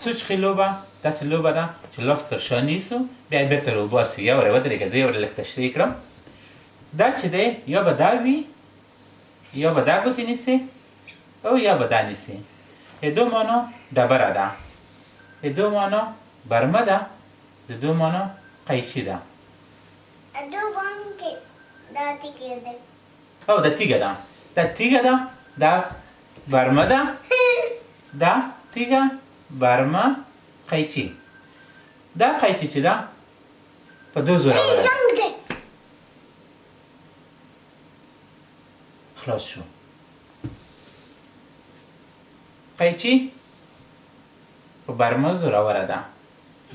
سوچخي لوبه داسې لوبه ده چې لاس تر شا نیسو، بیا یې بېرته راوباسو. یو وارې ودرېږه، زه یو وارې لږ تشریح کړم. دا چې دی، یا به دا وي، یا به دا ګوتې نیسې او یا به دا نیسې. د دو مانا ډبره ده، د دو مانا برمه ده، د دو مانا قیچي ده. دو باندې دا تیږه ده. او دا تیږه ده، دا تیږه ده، دا برمه ده، دا تیږه، برمه، قیچي. دا قیچي چې ده په دو زوروره ده. خلاص شو. قیچي په برمه زوروره ده،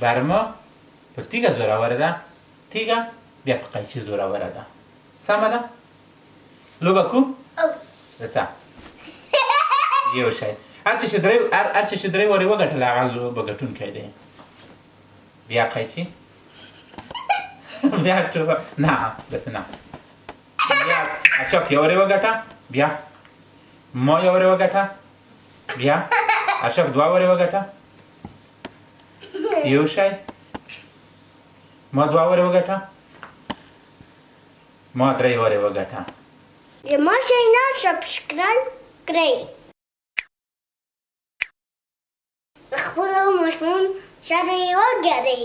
برمه په تیږه زوروره ده، تیږه بیا په قیچي زوروره ده. سمه ده؟ لوبه کو؟ څه یو شی، هر څه چې درې، هر څه چې درې وارې وګټل، هغه لوبه ګټونکی دی. بیا قیچي، بیا ټوبه. نه، داسې نه. بیا اشوک یو وارې وګټه، بیا ما یو وارې وګټه، بیا اشوک دوه وارې وګټه. یو شی، ما دوه وارې وګټه، ما درې وارې وګټه. زما چینل سبسکرایب کړئ. خپلو ماشومانو سره یې وګرئ.